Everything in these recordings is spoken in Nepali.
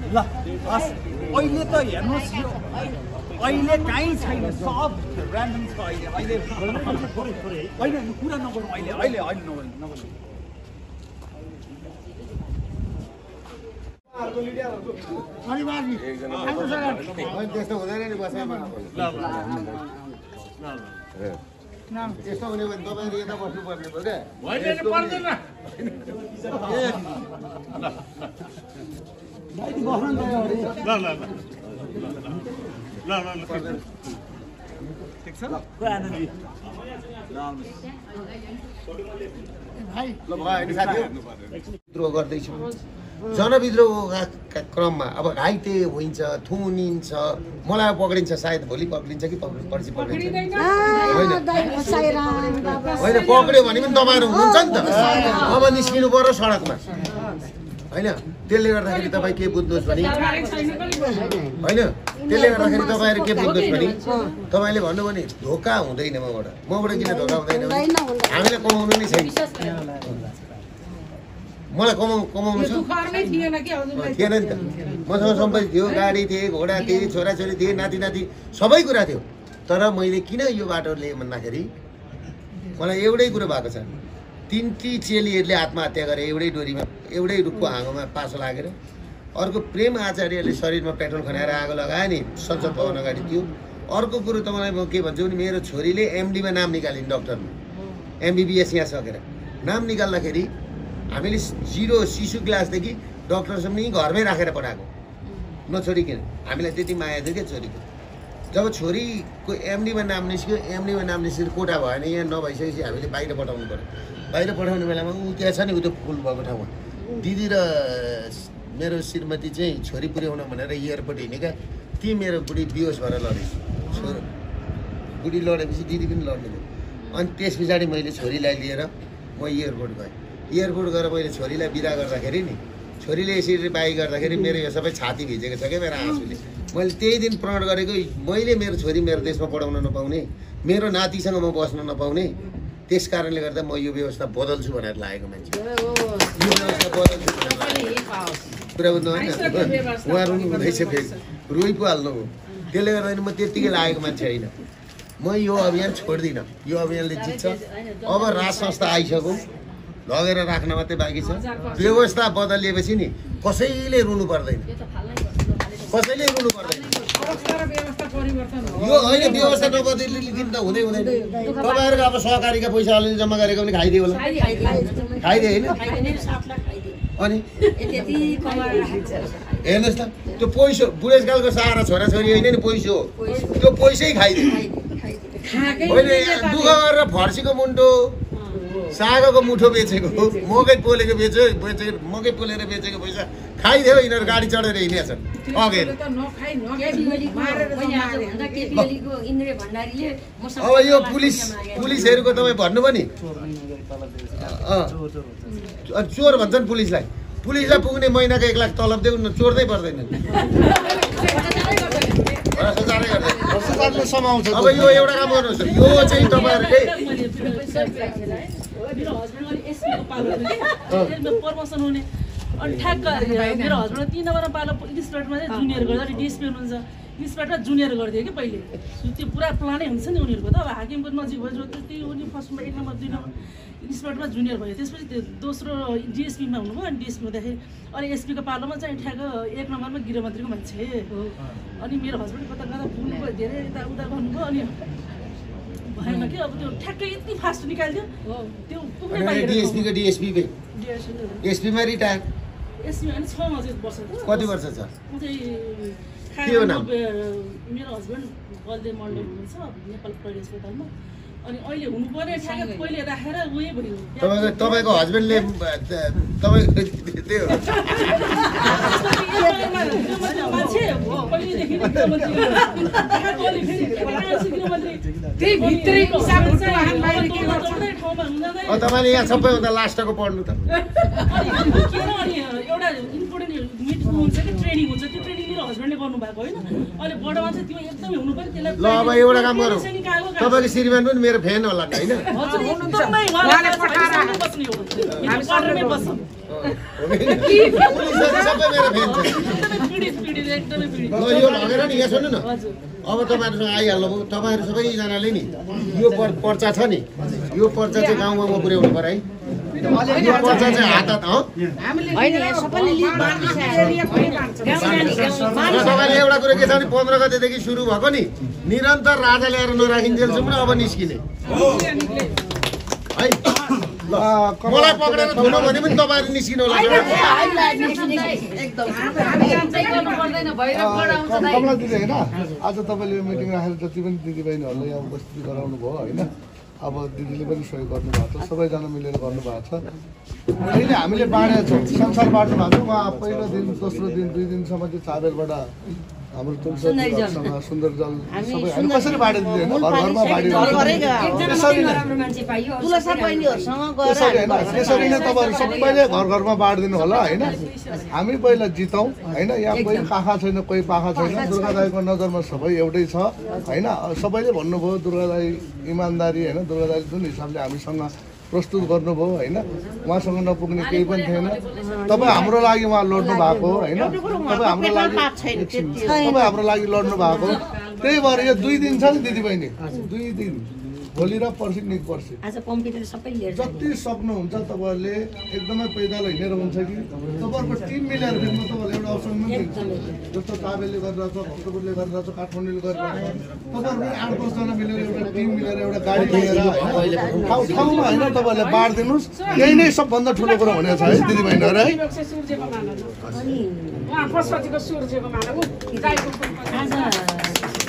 ल अहिले त हेर्नुहोस् यो अहिले काहीँ छैन सब ऱ्यान्डम छ अहिले कुरा नगरौँ अहिले नगरौँ त्यस्तो हुँदैन नि बसाइमा त्यस्तो हुने भने तपाईँहरू यता बस्नुपर्ने भयो विद्रोह गर्दैछु जनविद्रोहका क्रममा अब घाइते हुन्छ थुनिन्छ मलाई पक्रिन्छ सायद भोलि पक्रिन्छ कि पर्सि पक्रिन्छ होइन पक्रियो भने पनि तपाईँहरू हुनुहुन्छ नि त अब निस्किनु पर्यो सडकमा होइन त्यसले गर्दाखेरि तपाईँ के बुझ्नुहोस् भने होइन त्यसले गर्दाखेरि तपाईँहरू के बुझ्नुहोस् भने तपाईँले भन्नुभयो नि धोका हुँदैन मबाट किन धोका हुँदैन हामीले कमाउनु नै छैन मलाई कमाउनु छ थिएन नि त मसँग सम्पत्ति थियो गाडी थिए घोडा थिए छोराछोरी थिए नाति सबै कुरा थियो तर मैले किन यो बाटो लिएँ भन्दाखेरि मलाई एउटै कुरो भएको छ 3 चेलीहरूले आत्महत्या गरे एउटै डोरीमा एउटै रुखको हाँगोमा पासो लागेर अर्को प्रेम आचार्यले शरीरमा पेट्रोल खनाएर आगो लगायो नि संसद भवन अगाडि थियो अर्को कुरो तपाईँलाई म के भन्छु भने मेरो छोरीले एमडीमा नाम निकालिन् डक्टरमा एमबीबीएस यहाँ सकेर नाम निकाल्दाखेरि हामीले 0 शिशु क्लासदेखि डक्टरसम्म नि घरमै राखेर पठाएको नछोडिकन हामीलाई त्यति माया थियो क्या छोरीको जब छोरीको एमडीमा नाम निस्क्यो कोटा भएन यहाँ नभइसकेपछि हामीले बाहिर पठाउनु पर्यो बाहिर पठाउने बेलामा ऊ त्यहाँ छ नि ऊ त्यो फुल भएको ठाउँमा दिदी र मेरो श्रीमती चाहिँ छोरी पुर्याउन भनेर एयरपोर्ट हिँडेका ती मेरो बुढी बिहोस भएर लडे छोरो बुढी लडेपछि दिदी पनि लड्नु थियो अनि त्यस पछाडि मैले छोरीलाई लिएर म एयरपोर्ट गएँ एयरपोर्ट गएर मैले छोरीलाई बिदा गर्दाखेरि नि छोरीले यसरी बाई गर्दाखेरि मेरो यो सबै छाती भिजेको छ क्या मेरो आँसुले मैले त्यही दिन प्रण गरेको मैले मेरो छोरी मेरो देशमा पढाउन नपाउने मेरो नातिसँग म बस्न नपाउने त्यस कारणले गर्दा म यो व्यवस्था बदल्छु भनेर लागेको मान्छे यो व्यवस्था बदल्छु कुरा बुझ्नु होइन उहाँहरू हुँदैछ फेरि रोइ पो हाल्नु हो त्यसले गर्दा म त्यत्तिकै लागेको मान्छे होइन म यो अभियान छोड्दिनँ यो अभियानले जित्छ अब राज संस्था आइसक्यो लगेर राख्न मात्रै बाँकी छ व्यवस्था बदलिएपछि नि कसैले रुनु पर्दैन यो होइन व्यवस्था नबदलिकन त हुँदैन तपाईँहरूको अब सहकारीका पैसा अलिअलि जम्मा गरेको पनि खाइदियो होला खाइदियो होइन अनि हेर्नुहोस् त त्यो पैसा बुढेसकालको सहारा छोराछोरी होइन नि पैसा हो त्यो पैसै खाइदियो होइन दुःख गरेर फर्सीको मुन्टो सागको मुठो बेचेको मकै पोलेको मकै पोलेर बेचेको पैसा खाइदियो यिनीहरू गाडी चढेर हिँडेका छन् अघेर अब यो पुलिसहरूको तपाईँ भन्नुभयो नि चोर भन्छन् पुलिसलाई पुग्ने महिनाको 1 लाख तलब देऊ न चोर्दै पर्दैन अब यो एउटा काम गर्नुहोस् यो चाहिँ तपाईँहरूले मेरो हस्बेन्ड एसपीको पालो प्रमोसन हुने अनि ठ्याक्क मेरो हस्बेन्ड 3 नम्बरमा पालो इन्सपेक्टरमा चाहिँ जुनियर गर्दा डिएसपी हुनुहुन्छ इन्सपेक्टर जुनियर गरिदियो कि पहिले त्यो पुरा प्लानै हुन्छ नि उनीहरूको त अब हाकिमको नजिक भयो त्यही उनी फर्स्टमा 1 नम्बर 2 नम्बर इन्सपेक्टरमा जुनियर भयो त्यसपछि त्यो दोस्रो डिएसपीमा हुनुभयो अनि डिएसपी हुँदाखेरि अनि एसपीको पालोमा चाहिँ ठ्याक्क 1 नम्बरमा गृहमन्त्रीको मान्छे अनि मेरो हस्बेन्ड कता पुग्नुभयो धेरै यताउता गर्नुभयो अनि भएन कि अब त्यो ठ्याक्कै यति फास्ट निकाल्दियो त्यो पुग्ने बाहिर एसपीमा रिटायर एसपी अनि 6 वर्ष कति वर्ष छ मेरो हस्बेन्ड बलदेव मण्डल हुनुहुन्छ नेपाल प्रहरी अस्पतालमा अनि अहिले हुनुपर्ने ठ्याक्कै पहिले राखेर उयो भयो तपाईँको हस्बेन्डले तपाईँको त्यो मान्छे पहिलेदेखि तपाईँले यहाँ सबैभन्दा लास्टको पढ्नु त एउटा इम्पोर्टेन्ट मिटिङ हुन्छ कि ट्रेनिङ हुन्छ त्यो ट्रेनिङ मेरो हस्बेन्डले गर्नुभएको होइन अहिले बडो मान्छे त्यो एकदमै हुनु पर्यो त्यसलाई ल अब एउटा काम गरौँ तपाईँको श्रीमान पनि मेरो फ्यान होला नि होइन सबै मेरो फ्यान छ ल यो लगेर नि यहाँ सुन्नु न अब तपाईँहरूसँग आइहाल्नु भयो तपाईँहरू सबैजनाले नि यो पर्चा छ नि यो पर्चा चाहिँ गाउँमा म पुर्याउनु पर्यो है यो पर्चा चाहिँ हात तपाईँले एउटा कुरो के छ भने 15 गतेदेखि सुरु भएको नि निरन्तर राजा ल्याएर नराखिन्जेलसम्म अब निस्किने है मलाई पक्रेर धुनु भने पनि तपाईँहरू निस्किनु होला कमला दिदी होइन आज तपाईँले यो मिटिङ राखेर जति पनि दिदीबहिनीहरूलाई यहाँ उपस्थित गराउनु भयो होइन अब दिदीले पनि सहयोग गर्नुभएको छ सबैजना मिलेर गर्नुभएको छ अहिले हामीले बाँडेका छौँ संसार बाँड्नु भएको छ उहाँ पहिलो दिन दोस्रो दिन 2 दिनसम्म चाहिँ चाबेलबाट हाम्रो तुलसीसँग सुन्दर जल सबै हामी कसरी बाँडिदिँदै होइन घर घरमा त्यसरी नै तपाईँहरू सबैले घर घरमा बाँडिदिनु होला होइन हामी पहिला जितौँ होइन यहाँ कोही काखा छैन कोही पाखा छैन दुर्गा दाईको नजरमा सबै एउटै छ होइन सबैले भन्नुभयो दुर्गा दाई इमान्दारी होइन दुर्गा दाईले जुन हिसाबले हामीसँग प्रस्तुत गर्नुभयो होइन उहाँसँग नपुग्ने केही पनि थिएन तपाईँ हाम्रो लागि उहाँ लड्नु भएको होइन तपाईँ हाम्रो लागि लड्नु भएको त्यही भएर यो 2 दिन छ नि दिदीबहिनी 2 दिन भोलि र पर्सि निक पर्सि जति सक्नुहुन्छ तपाईँहरूले एकदमै पैदल हिँडेर हुन्छ कि तपाईँहरूको टिम मिलेर फेरि म तपाईँहरूलाई एउटा अवसर पनि दिन्छु जस्तो काबेलले गरिरहेछ भक्तपुरले गरिरहेछ काठमाडौँले गरिरहेछ तपाईँहरू 8-10 जना मिलेर एउटा टिम मिलेर एउटा गाडी लिएर ठाउँमा होइन तपाईँहरूले बाँडिदिनुहोस् यही नै सबभन्दा ठुलो कुरो भनेको छ है दिदीबहिनीहरू है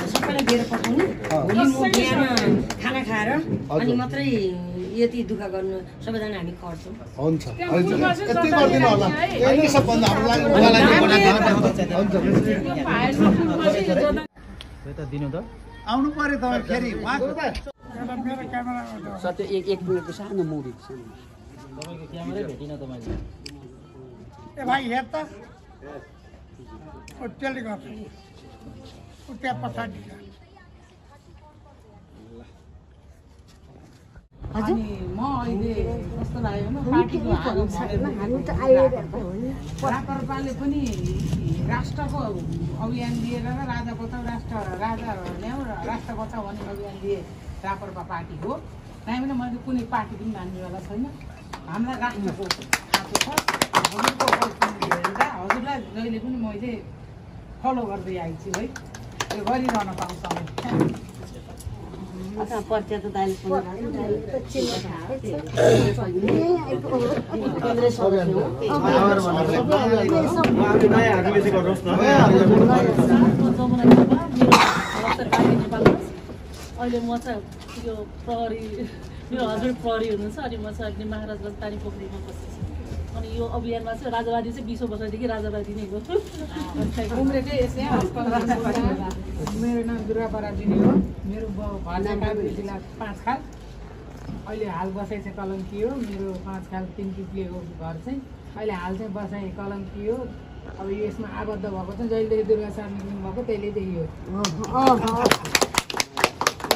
सबैलाई दिएर पठाउनु भोलि म बिहान खाना खाएर अनि मात्रै यति दुःख गर्नु सबैजना हामी खट्छौँ हुन्छ यति गरिदिनु होला यही नै सबभन्दा हाम्रो लागि आउनु पर्यो तपाईँ फेरि सत्य एक मिनटको सानो मुभी ए भाइ हेर त त्यसले गर्छ त्यहाँ पछाडि अनि म अहिले कस्तो लाग्यो भने पार्टीको राप्रपाले पनि राष्ट्रको अभियान लिएर राजा बचाउ राजा ल्याउँ र राष्ट्र बचाउ भन्ने अभियान लिए राप्रपा पार्टी हो त्यहाँ पनि मैले कुनै पार्टी पनि मान्नेवाला छैन हामीलाई राष्ट्रको खाँचो छ हजुरलाई जहिले पनि मैले फलो गर्दै आएको छु है त्यो गरिरहन पाउँछ पर्चा त दाइले अहिले म चाहिँ यो प्रहरी मेरो हस्बेन्ड प्रहरी हुनुहुन्छ अनि म चाहिँ महाराजगञ्ज पानी पोखरीमा बस्छु अनि यो अभियानमा चाहिँ राजावादी चाहिँ 20 वर्षदेखि राजावादी नै हो उम्रेकै यसै मेरो नाम दुर्गा बराजुनी हो मेरो भान्जा जिल्ला 5 खाल अहिले हाल बसाइ चाहिँ कलङ्की हो मेरो 5 खाल 3 किप्लेको घर चाहिँ अहिले हाल चाहिँ बसाइ कलङ्की हो अब यसमा आबद्ध भएको चाहिँ जहिलेदेखि दुर्गा सर निक्लिनु भएको त्यसलेदेखि हो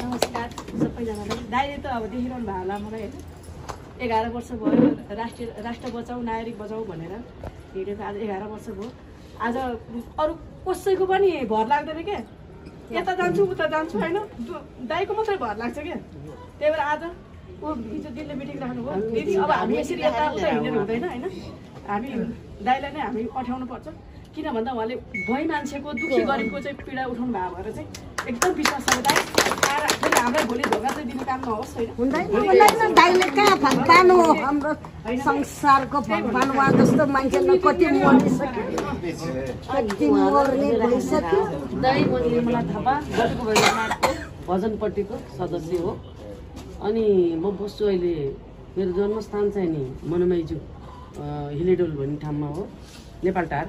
नमस्कार सबैजनालाई दाइले त अब देखिरहनु भयो होला मलाई होइन 11 वर्ष भयो राष्ट्र बचाऊ नागरिक बचाऊ भनेर हिँडेको आज 11 वर्ष भयो आज अरू कसैको पनि भर लाग्दैन क्या यता जान्छु उता जान्छु होइन दाइको मात्रै भर लाग्छ क्या त्यही भएर आज ऊ हिजो दिनले मिटिङ राख्नुभयो दिदी अब हामी यसरी यता उता हिँडेर हुँदैन होइन हामी दाइलाई नै हामी पठाउनु पर्छ किन भन्दा उहाँले भई मान्छेको दुखी गरिबको चाहिँ पीडा उठाउनु भएको भएर चाहिँ एकदम विश्वास छ दाइ फेरि हामीलाई भोलि धोका चाहिँ दिने काम नहोस् होइन दाइले कहाँ भगवान हो हाम्रो संसारको भगवान वा जस्तो मान्छेले कति मरिसक्यो कति मर्ने भइसक्यो दाइ म निर्मला थापा भजनपट्टिको सदस्य हो अनि म बस्छु अहिले मेरो जन्मस्थान चाहिँ नि मनमाइजू हिलेडोल भन्ने ठाउँमा हो, नेपाल टार।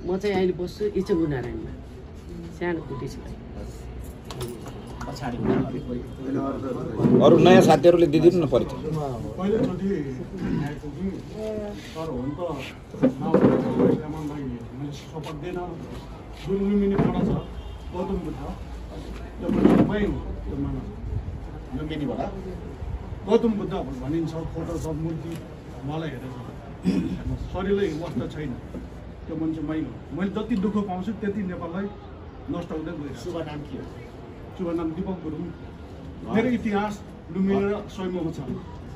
म चाहिँ अहिले बस्छु इचुङ्गु नारायणमा, सानो कुटी छ। अरू नयाँ साथीहरूले दिदिनु न परिचय। पहिलोचोटि आएको कि तर हुन त मैले सपोर्ट दिएन। जुन लुम्बिनीबाट छ गौतम बुद्ध त्यो मै हो, त्यो मानव लुम्बिनीबाट गौतम बुद्ध भनिन्छ, फोटो छ, मूर्ति मलाई हेरेर शरीरले वस्त्र छैन, त्यो मान्छे मै हो। मैले जति दुःख पाउँछु त्यति नेपाललाई नष्ट हुँदै गयो। शुभ नाम के हो? शुभ नाम दिपक गुरुङ। मेरो इतिहास लुम्बिनी र स्वयंमा छ,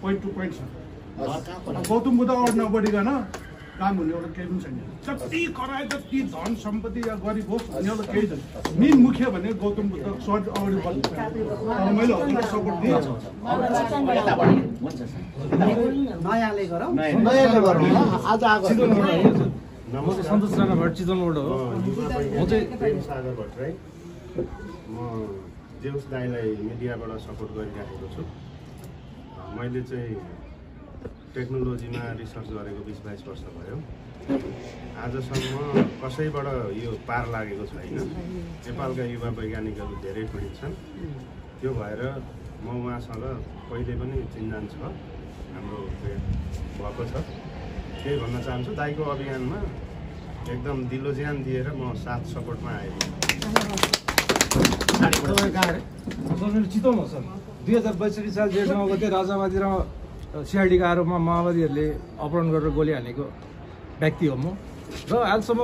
पोइन्ट टु पोइन्ट छ। गौतम बुद्ध अगाडि नबढिकन काम हुने एउटा केही पनि छैन। जति कराए जति धन सम्पत्ति या गरिब होस् उनीहरूलाई केही छैन। मेन मुख्य भने गौतम बुद्ध सर्ट अगाडि बढ्नु। मैले हजुरको सपोर्ट दिएछु। नयाँले गरौँ, नयाँले गरौँ। आज आएको म चाहिँ सन्तोष राणा भट्ट चितवनबाट हो। म चाहिँ प्रेम सागर भट्टराई। म जेउस दाईलाई मिडियाबाट सपोर्ट गरिराखेको छु। मैले चाहिँ टेक्नोलोजीमा रिसर्च गरेको 20-22 वर्ष भयो। आजसम्म कसैबाट यो पार लागेको छैन। नेपालका युवा वैज्ञानिकहरू धेरै पीडित छन्। त्यो भएर म उहाँसँग पहिले पनि चिन्जान छ, हाम्रो भेट भएको छ। केही भन्न चाहन्छु, दाईको अभियानमा एकदम दिलो ज्यान दिएर म साथ सपोर्टमा आएँ। मेरो चितवन हो सर। 2062 साल जेठ 9 गते राजावादी र सिआइडीका आरोपमा माओवादीहरूले अपहरण गरेर गोली हानेको व्यक्ति हो म। र आजसम्म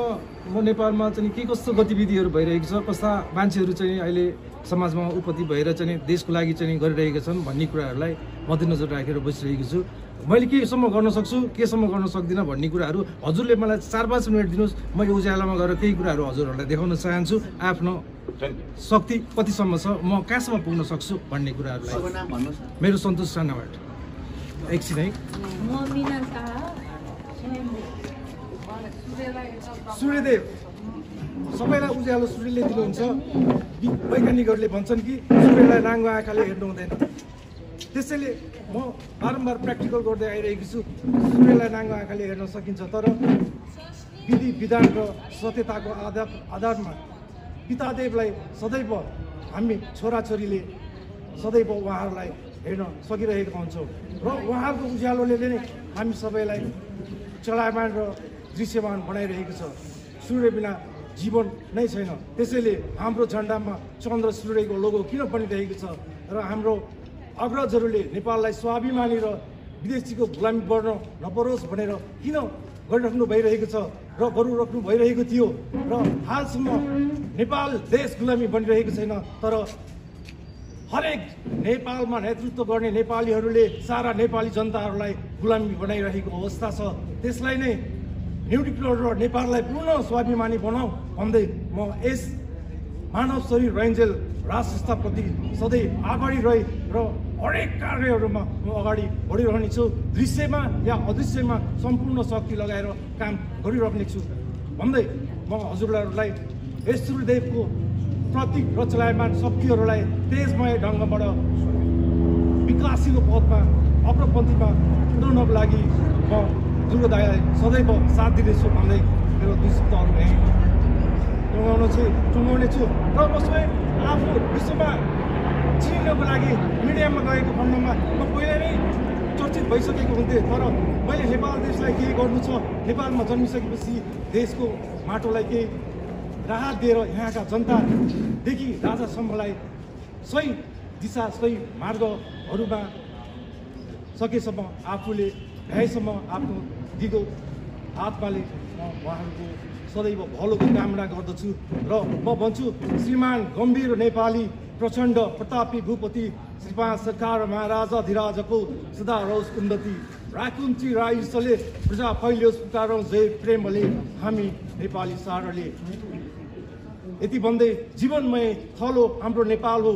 म नेपालमा चाहिँ के कस्तो गतिविधिहरू भइरहेको छ, कस्ता मान्छेहरू चाहिँ अहिले समाजमा उत्पत्ति भएर चाहिँ देशको लागि चाहिँ गरिरहेका छन् भन्ने कुराहरूलाई मध्यनजर राखेर बसिरहेको छु। मैले केसम्म गर्न सक्छु, केसम्म गर्न सक्दिनँ भन्ने कुराहरू हजुरले मलाई 4-5 मिनट दिनुहोस्। म यो उज्यालोमा गएर केही कुराहरू हजुरहरूलाई देखाउन चाहन्छु। आफ्नो शक्ति कतिसम्म छ, म कहाँसम्म पुग्न सक्छु भन्ने कुराहरूलाई। मेरो सन्तोष राणा भट्ट। एकछिन है। सूर्यदेव सबैलाई उज्यालो सूर्यले दिनुहुन्छ। वैज्ञानिकहरूले भन्छन् कि सूर्यलाई नाङ्गो आँखाले हेर्नु हुँदैन। त्यसैले म बारम्बार प्र्याक्टिकल गर्दै आइरहेको छु। सूर्यलाई नाङ्गो आँखाले हेर्न सकिन्छ, तर विधि विधान र सत्यताको आधारमा पितादेवलाई सदैव हामी छोराछोरीले सदैव उहाँहरूलाई हेर्न सकिरहेका हुन्छौँ र उहाँहरूको उज्यालोले नै हामी सबैलाई चलायमान र दृश्यमान बनाइरहेको छ। सूर्य बिना जीवन नै छैन। त्यसैले हाम्रो झन्डामा चन्द्र सूर्यको लोगो किन बनिरहेको छ र हाम्रो अग्रजहरूले नेपाललाई स्वाभिमानी र विदेशीको गुलामी बढ्न नपरोस् भनेर किन गरिराख्नु भइरहेको छ र गरिराख्नु भइरहेको थियो र हालसम्म नेपाल देश गुलामी बनिरहेको छैन। तर हरेक नेपालमा नेतृत्व गर्ने नेपालीहरूले सारा नेपाली जनताहरूलाई गुलामी बनाइरहेको अवस्था छ। त्यसलाई नै न्युट्रिकुलर र नेपाललाई पूर्ण स्वाभिमानी बनाऊ भन्दै म यस मानव शरीर रैन्जेल राज संस्थाप्रति सधैँ अगाडि रही र हरेक कार्यहरूमा म अगाडि बढिरहनेछु। दृश्यमा या अदृश्यमा सम्पूर्ण शक्ति लगाएर काम गरिरहनेछु भन्दै म हजुरहरूलाई यस सूर्यदेवको प्रतीक र चलायमान शक्तिहरूलाई तेजमय ढङ्गबाट विकासिलो पथमा अग्रपन्थीमा उठाउनको लागि म दुर्गा दाईलाई सदैव साथ दिनेछु भन्दै मेरो 2 शब्दहरू यहीँ टुङ्गाउने छु र म स्वयं आफू विश्वमा चिनिनको लागि मिडियामा गएको खण्डमा म पहिला नै चर्चित भइसकेको हुन्थेँ। तर मैले नेपाल देशलाई केही गर्नु छ, नेपालमा जन्मिसकेपछि देशको माटोलाई केही राहत दिएर यहाँका जनतादेखि राजासम्मलाई सही दिशा सही मार्गहरूमा सकेसम्म आफूले भ्याएसम्म आफ्नो दिगो आत्माले म उहाँहरूको सदैव भलोको कामना गर्दछु र म भन्छु श्रीमान गम्भीर नेपाली प्रचण्ड प्रतापी भूपति श्री 5 सरकार महाराजाधिराजको सदा रहोस् उन्नति। राकुन्ची राईसले प्रजा फैलियोस् पुकारौँ जय प्रेमले हामी नेपाली सारले। यति भन्दै जीवनमय थलो हाम्रो नेपाल हो।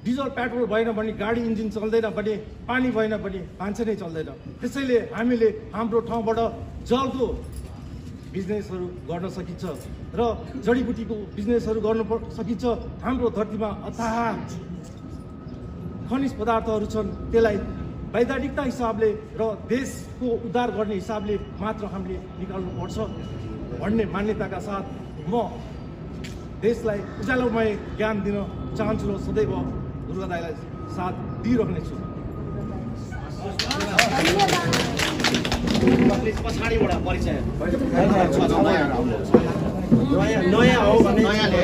डिजल पेट्रोल भएन भने गाडी इन्जिन चल्दैन भने, पानी भएन भने मान्छे नै चल्दैन। त्यसैले हामीले हाम्रो ठाउँबाट जलको बिजनेसहरू गर्न सकिन्छ र जडीबुटीको बिजनेसहरू गर्न सकिन्छ। हाम्रो धरतीमा अथाह खनिज पदार्थहरू छन् त्यसलाई वैधानिकता हिसाबले र देशको उद्धार गर्ने हिसाबले मात्र हामीले निकाल्नुपर्छ भन्ने मान्यताका साथ म देशलाई उज्यालोमय ज्ञान दिन चाहन्छु र सदैव दुर्गा दाइलाई साथ दिइरहनेछु। पछाडिबाट परिचय नयाँ हो नयाँले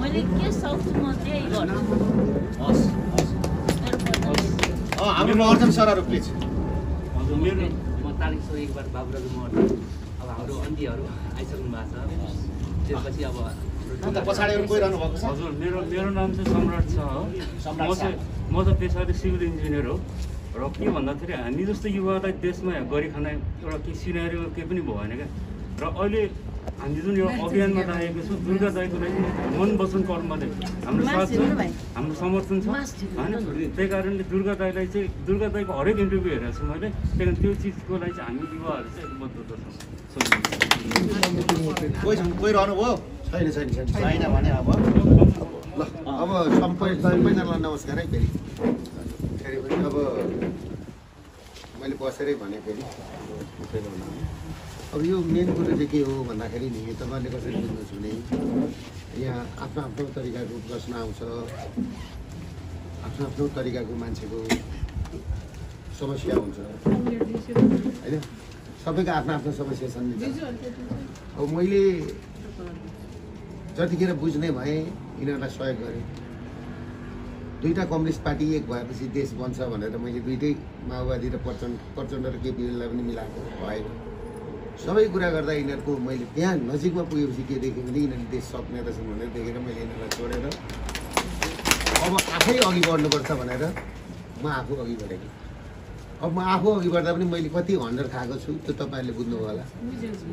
मैले के सक्छु म त्यही गर्छु। हाम्रो अर्जुन सरहरू प्लिज। हजुर मेरो म तारिक सो एकबार बाबुराजु महर्जन अब हाम्रो अन्तीहरू आइसक्नु भएको छ। त्यसपछि अब पछाडि गइरहनु भएको छ। हजुर मेरो नाम चाहिँ सम्राट छ हो। म त पेसाले सिभिल इन्जिनियर हो र के भन्दाखेरि हामी जस्तो युवालाई देशमा गरिखान एउटा केही सिनेरियो केही पनि भएन क्या। र अहिले हामी जुन यो अभियानमा लागेको छौँ दुर्गा दाइको लागि मन वचन कर्मले हाम्रो साथ छ, हाम्रो समर्थन छ होइन। त्यही कारणले दुर्गा दाइलाई चाहिँ दुर्गा दाइको हरेक इन्टरभ्यू हेरेको छु मैले। त्यही कारण त्यो चिजको लागि चाहिँ हामी युवाहरू चाहिँ एकबद्ध छौँ। कोही रहनुभयो? छैन भने अब ल अब सबैजनालाई नमस्कार है। फेरि पनि अब मैले बसेरै भने फेरि अब यो मेन कुरो चाहिँ के हो भन्दाखेरि नि तपाईँले कसरी बुझ्नुहोस् भने यहाँ आफ्नो आफ्नो तरिकाको प्रश्न आउँछ, आफ्नो आफ्नो तरिकाको मान्छेको समस्या हुन्छ होइन। सबैको आफ्नो आफ्नो समस्या छन्। अब मैले जतिखेर बुझ्ने भएँ यिनीहरूलाई सहयोग गरेँ। दुईवटा कम्युनिस्ट पार्टी एक भएपछि देश बन्छ भनेर मैले दुइटै माओवादी र प्रचण्ड र केपीलाई पनि मिलाएको भएन। सबै कुरा गर्दा यिनीहरूको मैले त्यहाँ नजिकमा पुगेपछि के देखेँ भने यिनीहरूले देश सक्ने रहेछन् भनेर देखेर मैले यिनीहरूलाई छोडेर अब आफै अघि बढ्नुपर्छ भनेर म आफू अघि बढेको। अब म आफू अघि बढ्दा पनि मैले कति हन्डर खाएको छु त्यो तपाईँहरूले बुझ्नुभयो होला।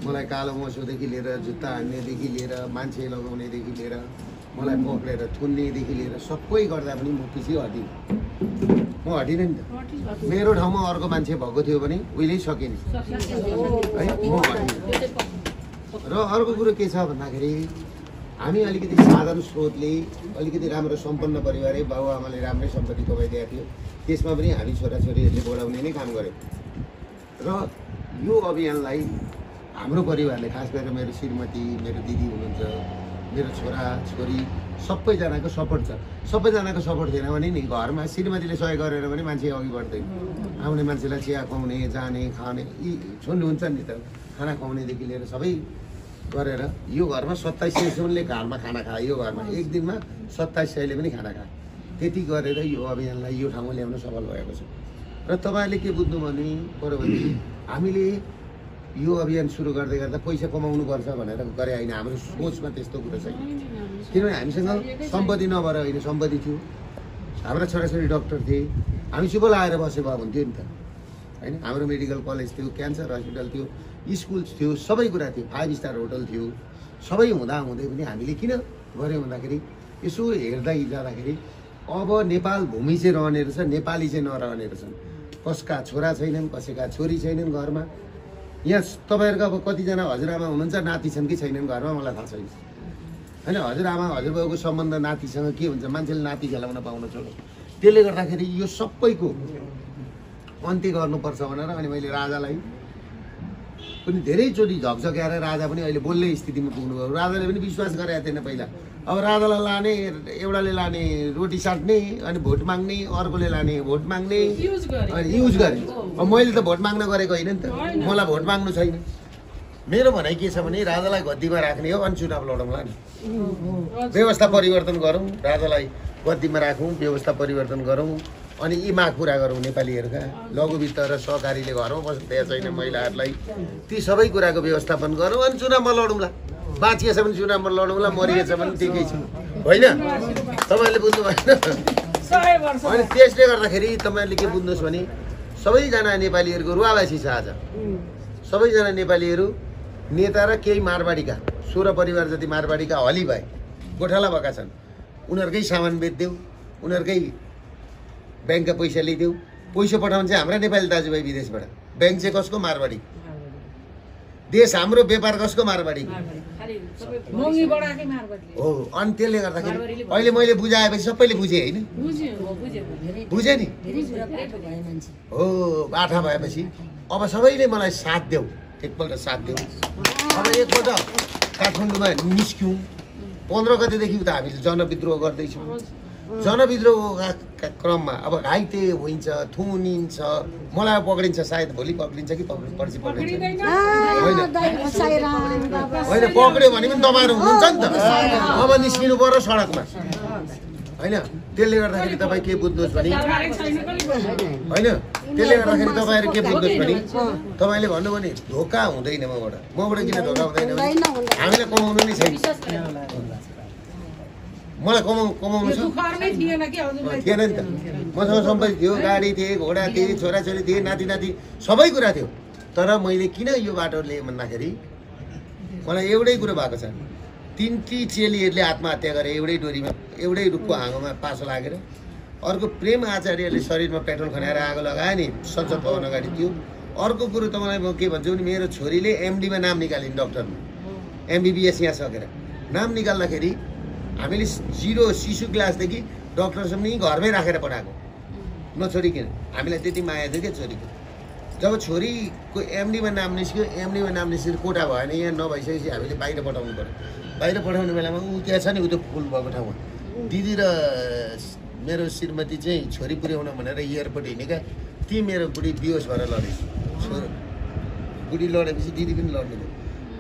मलाई कालो मोसोदेखि लिएर जुत्ता हान्नेदेखि लिएर मान्छे लगाउनेदेखि लिएर मलाई पक्रेर थुन्नेदेखि लिएर सबै गर्दा पनि म पछि हटिनँ। म हटिनँ नि त। मेरो ठाउँमा अर्को मान्छे भएको थियो भने उहिल्यै सकेँ नि है, म हटिनँ। र अर्को कुरो के छ भन्दाखेरि हामी अलिकति साधन स्रोतले अलिकति राम्रो सम्पन्न परिवारै बाबुआमाले राम्रै सम्पत्ति कमाइदिएको थियो। त्यसमा पनि हामी छोराछोरीहरूले बढाउने नै काम गऱ्यौँ। र यो अभियानलाई हाम्रो परिवारले खास गरेर मेरो श्रीमती, मेरो दिदी हुनुहुन्छ, मेरो छोरा छोरी सबैजनाको सपोर्ट छ। सबैजनाको सपोर्ट थिएन भने नि घरमा श्रीमतीले सहयोग गरेर पनि मान्छे अघि बढ्दैन। आउने मान्छेलाई चिया खुवाउने, जाने, खाने यी सुन्नुहुन्छ नि त, खाना खुवाउनेदेखि लिएर सबै गरेर यो घरमा 2700ले घरमा खाना खायो। यो घरमा एक दिनमा 2700ले पनि खाना खायो। त्यति गरेर यो अभियानलाई यो ठाउँमा ल्याउन सफल भएको छ। र तपाईँहरूले के बुझ्नु भने पऱ्यो भने हामीले यो अभियान सुरु गर्दै गर्दा पैसा कमाउनुपर्छ भनेर गरे होइन। हाम्रो सोचमा त्यस्तो कुरो छैन। किनभने हामीसँग सम्पत्ति नभएर होइन, सम्पत्ति थियो। हाम्रा छोराछोरी डक्टर थिए, हामी चुप लगाएर बसे भए हुन्थ्यो नि त होइन। हाम्रो मेडिकल कलेज थियो, क्यान्सर हस्पिटल थियो, स्कुल थियो, सबै कुरा थियो, 5 स्टार होटल थियो। सबै हुँदै पनि हामीले किन गऱ्यौँ भन्दाखेरि यसो हेर्दै जाँदाखेरि अब नेपाल भूमि चाहिँ रहने रहेछ, नेपाली चाहिँ नरहने रहेछन्। कसका छोरा छैनन्, कसैका छोरी छैनन् घरमा। यहाँ तपाईँहरूको अब कतिजना हजुरआमा हुनुहुन्छ, नाति छन् कि छैनन् घरमा मलाई थाहा छैन होइन। हजुरआमा हजुरबाउको सम्बन्ध नातिसँग के हुन्छ, मान्छेले नाति खेलाउन पाउन छोड्यो। त्यसले गर्दाखेरि यो सबैको अन्त्य गर्नुपर्छ भनेर अनि मैले राजालाई पनि धेरैचोटि झकझक्याएर राजा पनि अहिले बोल्ने स्थितिमा पुग्नुभयो। राजाले पनि विश्वास गरेका थिएन पहिला। अब राजालाई लाने, एउटाले लाने रोटी साट्ने, अनि भोट माग्ने, अर्कोले लाने भोट माग्ने, अनि युज गरे। अब मैले त भोट माग्न गरेको होइन नि त, मलाई भोट माग्नु छैन। मेरो भनाइ के छ भने राजालाई गद्दीमा राख्ने हो अनि चुनाव लडौँला नि। व्यवस्था परिवर्तन गरौँ, राजालाई गद्दीमा राखौँ, व्यवस्था परिवर्तन गरौँ, अनि यी माग पुरा गरौँ नेपालीहरूका। लघु वित्त र सहकारीले घरमा बस्दै छैन महिलाहरूलाई, ती सबै कुराको व्यवस्थापन गरौँ अनि चुनावमा लडौँला। बाँचिएछ भने चुनावमा लडौँला, मरिएछ भने ठिकै छ होइन। तपाईँहरूले बुझ्नु भएन। अनि त्यसले गर्दाखेरि तपाईँहरूले के बुझ्नुहोस् भने सबैजना नेपालीहरूको रुवावासी छ आज। सबैजना नेपालीहरू नेता र केही मारवाडीका 16 परिवार जति मारवाडीका हली भए गोठाला भएका छन्। उनीहरूकै सामान बेच्देऊ, उनीहरूकै ब्याङ्कका पैसा लिइदेऊ। पैसा पठाउनु चाहिँ हाम्रा नेपाली दाजुभाइ विदेशबाट, ब्याङ्क चाहिँ कसको, मारवाडी। देश हाम्रो व्यापार कसको मारवाडी मोङ्गी बढाएकै मारवाडीले हो। अनि त्यसले गर्दाखेरि अहिले मैले बुझाएपछि सबैले बुझे होइन बुझे नि हो। बाठा भएपछि अब सबैले मलाई साथ देऊ, एकपल्ट साथ देऊ। अब एकपल्ट काठमाडौँमा निस्क्यौँ। 15 गतेदेखि उता हामीले जनविद्रोह गर्दैछौँ। जनविद्रोहका क्रममा अब घाइते हुन्छ, थुनिन्छ, मलाई पक्रिन्छ, सायद भोलि पक्रिन्छ कि पर्सि पक्रिन्छ होइन, पक्रियो भने पनि तपाईँहरू हुनुहुन्छ नि त। अब निस्किनु पर्यो सडकमा होइन। त्यसले गर्दाखेरि तपाईँ के बुझ्नुहोस् भने होइन, त्यसले गर्दाखेरि तपाईँहरू के बुझ्नुहोस् भने तपाईँले भन्नुभयो नि धोका हुँदैन मबाट किन धोका हुँदैन भने हामीलाई कमाउनु नै छैन। मलाई कमाउनु छ थिएन नि त। मसँग सम्पत्ति थियो, गाडी थिए, घोडा थिए, छोराछोरी थिए, नाति सबै कुरा थियो। तर मैले किन यो बाटो लिएँ भन्दाखेरि मलाई एउटै कुरो भएको छ, 3 चेलीहरूले आत्महत्या गरे एउटै डोरीमा, एउटै रुखको हाँगोमा पासो लागेर। अर्को प्रेम आचार्यले शरीरमा पेट्रोल खनाएर आगो लगायो नि संसद भवन अगाडि त्यो। अर्को कुरो तपाईँलाई म के भन्छु भने मेरो छोरीले एमडीमा नाम निकालिन्, डक्टरमा MBBS यहाँ सकेर नाम निकाल्दाखेरि हामीले 0 शिशु क्लासदेखि डक्टरसम्म नि घरमै राखेर पठाएको नछोडिकन। हामीलाई त्यति माया थियो क्या छोरीको। जब छोरीको एमडीमा नाम निस्क्यो, एमडीमा नाम निस्केर कोटा भएन, यहाँ नभइसकेपछि हामीले बाहिर पठाउनु पऱ्यो। बाहिर पठाउने बेलामा ऊ त्यहाँ छ नि, ऊ त्यो फुल भएको ठाउँमा दिदी र मेरो श्रीमती चाहिँ छोरी पुर्याउन भनेर एयरपोर्ट हिँडेका। ती मेरो बुढी बेहोस भएर लडे, बुढी लडेपछि दिदी पनि लड्नु भयो।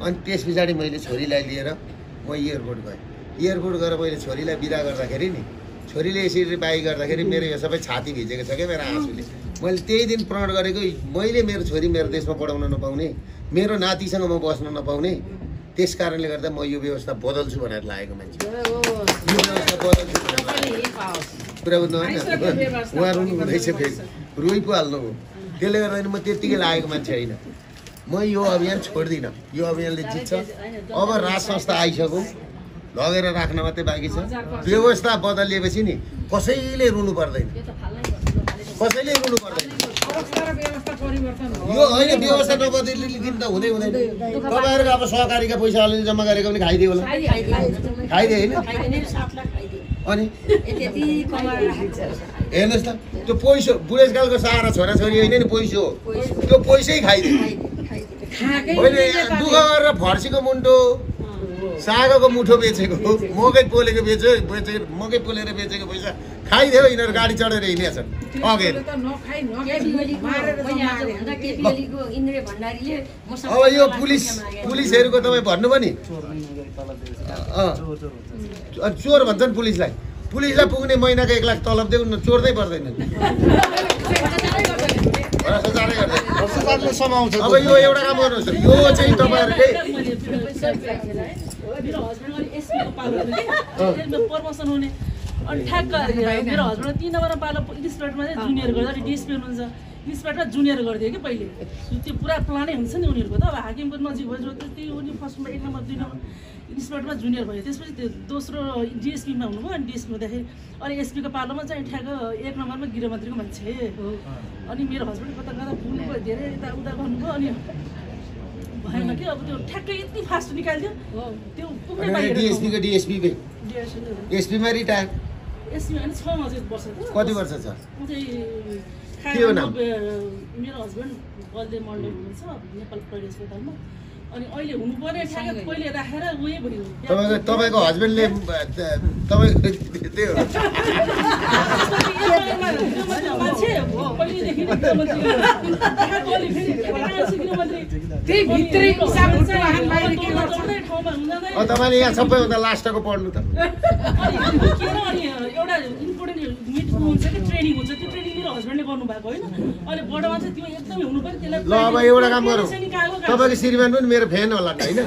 अनि त्यस पछाडि मैले छोरीलाई लिएर म एयरपोर्ट गएँ। एयरपोर्ट गएर मैले छोरीलाई बिदा गर्दाखेरि नि, छोरीले यसरी बाई गर्दाखेरि मेरो यो सबै छाती भिजेको छ क्या मेरो आँसुले। मैले त्यही दिन प्रण गरेको, मैले मेरो छोरी मेरो देशमा पढाउन नपाउने, मेरो नातिसँग म बस्न नपाउने, त्यस कारणले गर्दा म यो व्यवस्था बदल्छु भनेर लागेको मान्छे। यो व्यवस्था बदल्छु कुरा बुझ्नु होइन, उहाँ रुनु हुँदैछ फेरि रोइ पो हाल्नु हो। त्यसले गर्दा म त्यत्तिकै लागेको मान्छे होइन। म यो अभियान छोड्दिनँ, यो अभियानले जित्छ। अब राज संस्था आइसक्यो, लगेर राख्न मात्रै बाँकी छ। व्यवस्था बदलिएपछि नि कसैले रुनु पर्दैन, कसैले रुनु पर्दैन। यो होइन व्यवस्था नबदलिकन त हुँदै हुँदैन। तपाईँहरूको अब सहकारीका पैसा अलिअलि जम्मा गरेको पनि खाइदियो होला, खाइदियो होइन। अनि हेर्नुहोस् त, त्यो पैसो बुढेसकालको सहारा छोराछोरी होइन नि, पैसो हो त्यो, पैसै खाइदियो होइन। दुःख गरेर फर्सीको मुन्टो, सागको मुठो बेचेको, मकै पोलेको मकै पोलेर बेचेको पैसा खाइदियो। यिनीहरू गाडी चढेर हिँडेका छन् अघि। अब यो पुलिसहरूको तपाईँ भन्नुभयो नि, चोर भन्छन् पुलिसलाई, पुलिसलाई पुग्ने महिनाको 1 लाख तलब देऊ न, चोर्दै पर्दैन। अब यो एउटा काम गर्नुहोस्, यो चाहिँ तपाईँहरूले मेरो हस्बेन्ड अहिले एसपीको पालो थियो, प्रमोसन हुने। अनि ठ्याक्क मेरो हस्बेन्ड 3 नम्बरमा पालो इन्सपेक्टरमा चाहिँ जुनियर गर्दा डिएसपी हुनुहुन्छ, इन्सपेक्टर जुनियर गरिदियो कि पहिले। त्यो पुरा प्लानै हुन्छ नि उनीहरूको त। अब हाकिमको नजिक भयो त्यही उनी फर्स्टमा 1 नम्बर 2 नम्बर इन्सपेक्टरमा जुनियर भयो, त्यसपछि त्यो दोस्रो डिएसपीमा हुनुभयो। अनि डिएसपी हुँदाखेरि अनि एसपीको पालोमा चाहिँ ठ्याक्क 1 नम्बरमा गृहमन्त्रीको मान्छे। अनि मेरो हस्बेन्ड कता कता पुग्नुभयो, धेरै यताउता गर्नुभयो। अनि भएन कि अब त्यो ठ्याक्कै यति फास्ट निकालिदियो त्यो पुग्ने बाहिर। एसपीमा रिटायर, एसपीमा पनि 6 वर्ष थियो। कति वर्ष छ? के हो नाम? मेरो हस्बेन्ड बलदेव मण्डल हुनुहुन्छ नेपाल प्रदेश अस्पतालमा। अनि अहिले हुनुपर्ने ठ्याक्कै पहिले राखेर उयो भयो। तपाईँको हस्बेन्डले तपाईँको त्यो तपाईँले यहाँ सबैभन्दा लास्टको पढ्नु त। एउटा इम्पोर्टेन्ट मिटिङ हुन्छ कि ट्रेनिङ हुन्छ, त्यो ट्रेनिङ मेरो हस्बेन्डले गर्नुभएको होइन। अहिले बडो मान्छे त्यो एकदमै हुनु पर्यो। त्यसलाई ल अब एउटा काम गरौँ, तपाईँको श्रीमान पनि मेरो फ्यान होला नि होइन।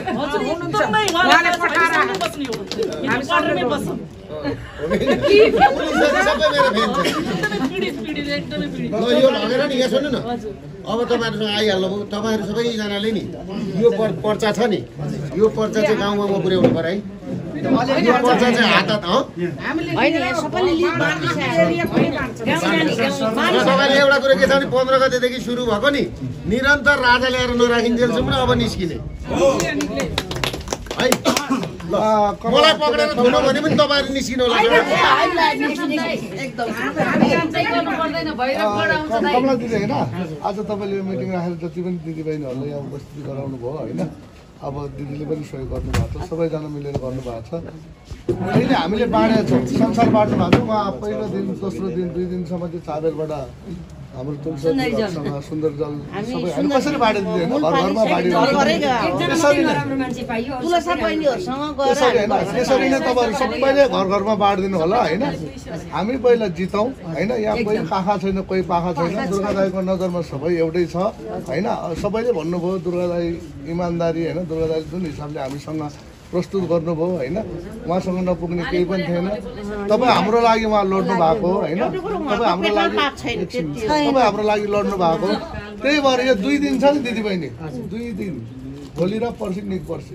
यो लगेर नि यहाँ सुन्नु न, अब तपाईँहरूसँग आइहाल्नु भयो। तपाईँहरू सबैजनाले नि यो पर्चा छ नि, यो पर्चा चाहिँ गाउँमा म पुर्याउनु पर्यो है। यो पर्छ चाहिँ हात तपाईँले एउटा कुरो के छ भने 15 गतेदेखि सुरु भएको नि निरन्तर राजा ल्याएर नराखिन्जेलसम्म अब निस्किने है मलाई पक्रेर थुनो भने पनि तपाईँहरू निस्किनु होला कमला दिदी होइन आज तपाईँले यो मिटिङ राखेर जति पनि दिदीबहिनीहरूले यहाँ उपस्थिति गराउनु भयो होइन अब दिदीले पनि सहयोग गर्नुभएको छ सबैजना मिलेर गर्नुभएको छ अहिले हामीले बाँडेका छौँ संसार बाँड्नु भएको छ उहाँ पहिलो दिन दोस्रो दिन 2 दिनसम्म चाहिँ चाबेरबाट हाम्रो तुलसीसँग सुन्दर जल सबै हामी कसरी बाँडिदिँदैन घर घरमा त्यसरी नै तपाईँहरू सबैले घर घरमा बाँडिदिनु होला होइन हामी पहिला जितौँ होइन यहाँ कोही पाखा छैन कोही पाखा छैन दुर्गा दाईको नजरमा सबै एउटै छ होइन सबैले भन्नुभयो दुर्गा दाई इमान्दारी होइन दुर्गा दाई जुन हिसाबले हामीसँग प्रस्तुत गर्नुभयो होइन उहाँसँग नपुग्ने केही पनि थिएन तपाईँ हाम्रो लागि उहाँ लड्नु भएको होइन तपाईँ हाम्रो लागि लड्नु भएको त्यही भएर यो 2 दिन छ नि दिदीबहिनी 2 दिन भोलि र पर्सि निक पर्सि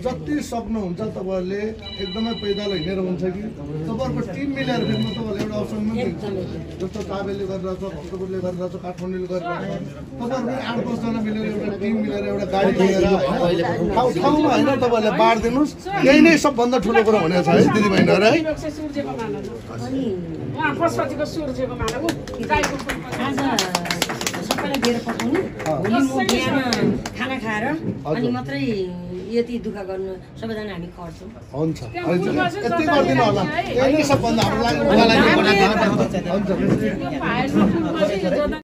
जति सक्नुहुन्छ तपाईँहरूले एकदमै पैदल हिँडेर हुन्छ कि तपाईँहरूको टिम मिलेर फेरि म तपाईँहरूलाई एउटा अप्सन पनि दिन्छु जस्तो काबेलले गरिरहेको छ भक्तपुरले गरिरहेको छ काठमाडौँले गरिरहेको छ तपाईँहरू पनि 8-10 जना मिलेर एउटा टिम मिलेर एउटा गाडी लिएर ठाउँमा होइन तपाईँहरूले बाँडिदिनुहोस् यही नै सबभन्दा ठुलो कुरो हुनेछ है दिदीबहिनीहरू है सबैलाई दिएर पठाउनु भोलि म बिहान खाना खाएर अनि मात्रै यति दुःख गर्नु सबैजना हामी खट्छौँ हुन्छ यति गरिदिनु होला यही नै सबभन्दा हाम्रो लागि